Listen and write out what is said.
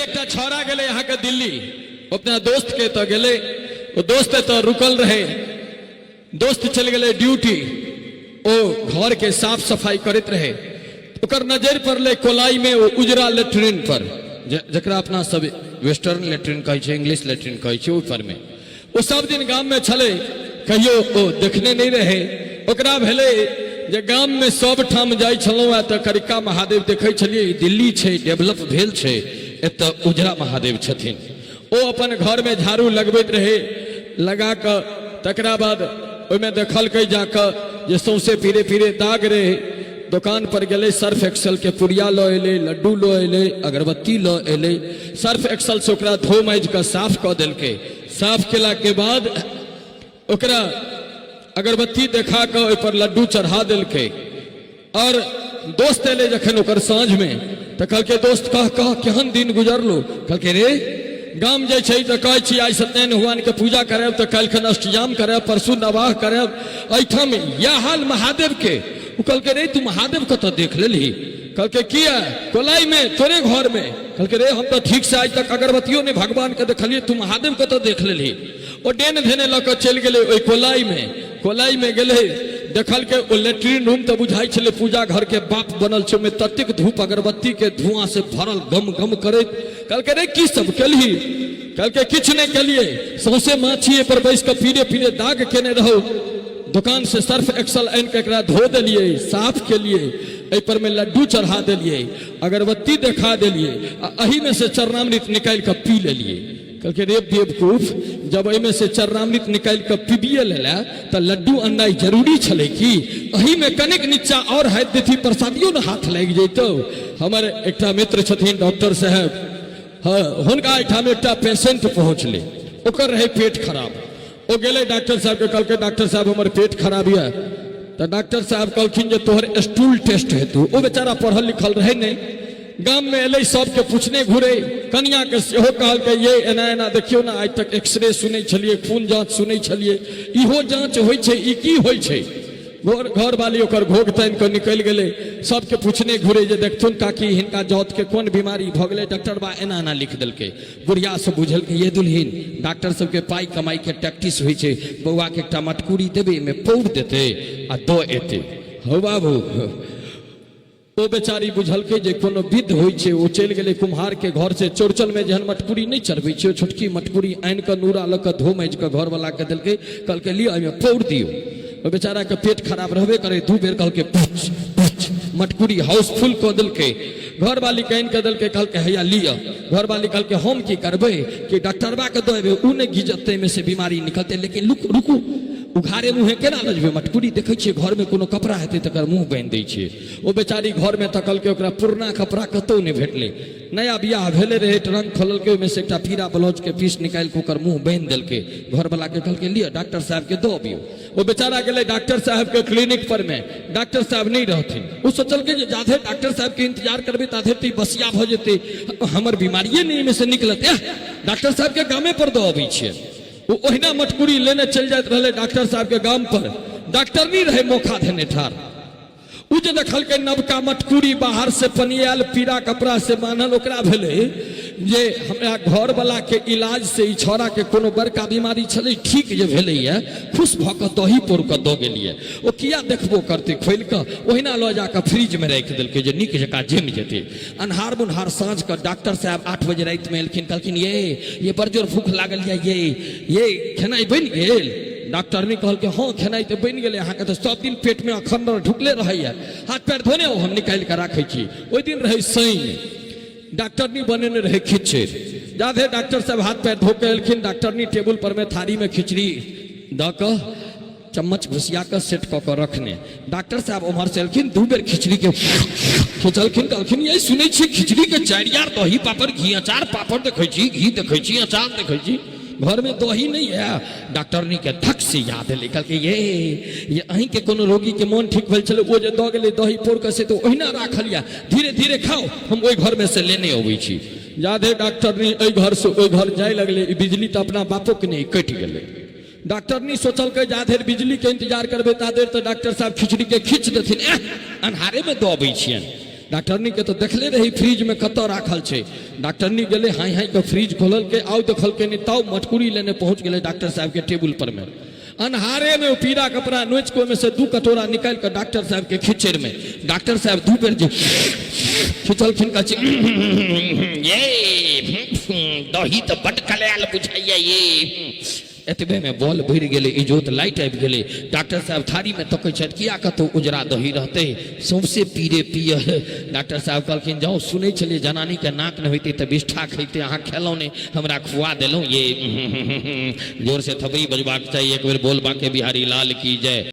एकटा छौड़ा गेलै अहाँके दिल्ली, अपना दोस्त के तऽ गेलै, ओ दोस्त एतऽ रुकल रहै, दोस्त चलि गेलै ड्यूटी, ओ घर के साफ सफाई करैत रहै, ओकर नजर पड़लै कोलाई में ओ उजरा लेट्रिन पर, जकरा अपना सब वेस्टर्न लेट्रिन कहै छै, इंग्लिश लेट्रिन कहै छै, ओहि पर में ओ सब दिन गाम में छलै, कहियो ओ देखने नहि रहै। ओकरा भेलै जे गाम में सब ठाम जाइ छलहुँ आ तऽ करिका महादेव देखै छलियै, ई दिल्ली छै, डेवलप भेल छै, एतऽ उजरा महादेव छथिन। ओ अपन घर में झाड़ू लगबैत रहै, लगा कऽ तकरा बाद ओहिमे देखलकै जाकऽ जे सौंसे पीरे पीरे दाग रहै। दोकान पर गेलै, सर्फ एक्सल के पुड़िया लऽ एलै, लड्डू लऽ एलै, अगरबत्ती लऽ एलै, सर्फ एक्सल से ओकरा धो माजि कऽ साफ कऽ देलकै। साफ केला के बाद ओकरा अगरबत्ती देखा कऽ ओहि पर लड्डू चढ़ा देलकै। और दोस्त एलै जखन ओकर साँझ में तऽ कहलकै, दोस्त कह कह केहन दिन गुजरलो? कहलकै, रे गाम जाइ छै तऽ कहै छी आइ सत्यनारायण भगवान के पूजा करब, तऽ काल्हिखन अष्टजाम करब, परसू नवाह करब, एहिठाम इएह हाल महादेव के। ओ कहलकै, रे तू महादेव कतऽ देख लेलही? कहलकै, किया? कोलाई में तोरे घर में। कहलकै, रे हम तऽ ठीक से आइ तक अगरबत्तियो नहि भगवान के देखलियै, तू महादेव कतऽ देख लेलही? ओ डेन धेने लऽ कऽ चलि गेलै ओहि कोलाई में। कोलाई में गेलै, देखलकै ओ लेट्रिन रूम तऽ बुझाइ छलै पूजा घर के बाप बनल छै, ओहिमे ततेक धूप अगरबत्ती के धुआं से भरल गम गम करैत। कहलकै, रे की सब केलही? कहलकै, किछु नहि केलियै, सौंसे माछी पर बैस कऽ पीरे पीरे दाग केने रहौ, दोकान से सर्फ एक्सल आनि कऽ एकरा धो देलियै, साफ केलियै, एहि पर में लड्डू चढ़ा देलियै, अगरबत्ती देखा देलियै आ एहिमे से चरणामृत निकालि कऽ पी लेलियै। कहलकै, रे बेवकूफ, जब एहिमे से चरणामृत निकालि कऽ पीबिए लेला तऽ लड्डू अननाइ जरूरी छलै की? एहिमे कनिक नीचा आओर हाथ देथी, प्रसादियो ने हाथ लागि जैतौ। हमर एकटा मित्र छथिन डॉक्टर साहेब, हँ, हुनका एहिठाम एकटा पेशेंट पहुँचलै, ओकर रहै पेट खराब। ओ गेलै डॉक्टर साहबके, कहलकै, डॉक्टर साहब हमर पेट खराब यऽ। तऽ डॉक्टर साहब कहलखिन जे तोहर स्टूल टेस्ट हेतौ। ओ बेचारा पढ़ल लिखल रहै नहि, गाममे एलै, सबके पूछने घुरे, कनियाके सेहो कहलकै, ये एना एना देखियौ ने, आइ तक एक्सरे सुनै छलियै, खून जाँच सुनै छलियै, इहो जाँच होइ छै, ई की होइ छै? घर घरवाली ओकर घोघ तानि कऽ निकलि गेलै, सबके पूछने घुरे जे देखथुन काकी हिनका जातके कोन बीमारी भऽ गेलै, डॉक्टर बा एना एना लिख देलकै। बुढ़िया सब बुझलकै, ये दुल्हिन, डॉक्टर सबके पाइ कमाइके टैक्टिस होइ छै, बौआके एकटा मटकूरी देबै, एहिमे पौर देतै आ दऽ एतै। हौ बाबू, ओ बेचारी बुझलकै जे कोनो विध होइ छै। ओ चलि गेलै कुम्हारके घर से, चौड़चनमे जेहन मटकूरी नहि चढ़बै छै, ओ छोटकी मटकूरी आनि कऽ नूरा लऽ कऽ धो माजि कऽ घरवलाके देलकै। कहलकै, लिअ एहिमे पौर दियौ। ओहि बेचाराके पेट खराब रहबे करै, 2 बेर कहलकै पुच पुच, मटकूरी हाउसफुल कऽ देलकै। घरवालीके आनि कऽ देलकै, कहलकै, हैया लिअ। घरवाली कहलकै, हम की करबै? कि डॉक्टरबाके दऽ एबै, ओ नहि घिजतै, एहिमे से बीमारी निकलतै? लेकिन रुकू, उघारे मुँहे केना लऽ जेबै मटकूरी? देखै छियै घरमे कोनो कपड़ा हेतै तकर मुँह बान्हि दै छियै। ओ बेचारी घरमे तकलकै, ओकरा पुरना कपड़ा कतहु नहि भेटलै। नया बियाह भेले रहै, ट्रंक खोललकै, ओहिमे से एकटा पीरा ब्लाउजके पीस निकालि कऽ ओकर मुँह बान्हि देलकै। घरवलाके कहलकै, लिअ डॉक्टर साहबके दऽ अबियौ। ओ बेचारा गेलै डॉक्टर साहबके क्लिनिक पर मे, डॉक्टर साहब नहि रहथिन। ओ सोचलकै जे जाधे डॉक्टर साहबके इंतजार करबै ताधे तऽ ई बसिया भऽ जेतै, हमर बीमारिए नहि एहिमे से निकलतै, डॉक्टर साहबके गामे पर दऽ अबै छियै। ओ ओहिना मटकुरी लेने चलि जाइत रहलै डॉक्टर साहबके गाम पर। डॉक्टर नहि रहै मोखा धेने ठाढ़। ओ जे देखलकै नवका मटकुरी बाहर से पनियाल पीरा कपड़ा से बान्हल, ओकरा भेलै जे हमरा घरवला के इलाज से ई छौड़ा के कोनो बड़का बीमारी छलै, ठीक जे भेलैए, खुश भऽ कऽ दही पौर कऽ दऽ गेलियै। ओ किया देखबो करतै खोलि कऽ, ओहिना लऽ जा कऽ फ्रिजमे राखि देलकै जे नीक जकाँ जमि जेतै। अन्हार मुन्हार साँझ कऽ डॉक्टर साहब 8 बजे रातिमे एलखिन। कहलखिन, ये ये बड़ जोर भूख लागल यऽ, ये ये खेनाइ बनि गेल? डॉक्टरनी कहलकै, हँ खेनाइ तऽ बनि गेलै, अहाँके तऽ सब दिन पेटमे अखंडर ढुकले रहैए, हाथ पैर धोने आउ, हम निकालि कऽ राखै छी। ओहि दिन रहै शनि, डॉक्टरनी बनेने रहै खिचड़ी। जाधे डॉक्टर साहब हाथ पैर धो कऽ एलखिन, डॉक्टरनी टेबुल पर मे थारीमे खिचड़ी दऽ कऽ चम्मच घुसिया कऽ सेट कऽ कऽ रखने। डॉक्टर साहब उम्हर से एलखिन, 2 बेर खिचड़ी के खिचलखिन। कहलखिन, ये सुनै छी खिचड़ी के 4 यार दही पापड़ घी अचार पापड़ देखै छी, घी देखै छी, अचार देखै छी, घर में दही नहीं है? डॉक्टरनी के धक से याद एलै। कहलकै, ये ये अहीं के कोनो रोगी के मोन ठीक भेल छलै, ओ जे दऽ गेलै दही पौर कऽ से तऽ ओहिना राखल यऽ, धीरे धीरे खाउ, हम ओहि घर में से लेने अबै छी। जाधे डॉक्टरनी एहि घर से ओहि घर जाय लगलै, ई बिजली तऽ अपना बापो के नहि कटि गेलै। डॉक्टरनी सोचलकै जा धरि बिजली के इंतजार करबै ता धरि तऽ डॉक्टर साहब खिचड़ी के खींच देथिन, एह अन्हारे में दऽ अबै छियनि। डॉक्टरनी के तऽ देखले रही फ्रिज में कतऽ राखल छै। डॉक्टरनी गेलै, हाई हाई के फ्रिज खोललकै, आउ देखलकै नहि, ताउ मटकुरी लेने पहुँच गेलै डॉक्टर साहब के टेबुल पर में। अन्हारे में ओ पीरा कपड़ा नोचि के ओहिमे से 2 कटोरा निकालि कऽ डॉक्टर साहब के खिचड़ में डॉक्टर साहब 2 बेर जे खिचलखिन, कहै छै ये दही तऽ बड कलायल बुझाइया ये। एतबे में बॉल भरि गेलै, इजोत लाइट आबि गेलै। डॉक्टर साहब थारी में तकै छथि, किया कतौ उजरा दही रहतै, सौंसे पीरे पियर। डॉक्टर साहब कहलखिन जाउ, सुनै छलियै जनानी के नाक नहि होइतै तऽ बिष्ठा खैतै, अहाँ खेलहुँ नहि, हमरा खुआ देलहुँ ये। जोर से थपड़ी बजबाक चाही एक बेर, बोल बाके बिहारी लाल की जय।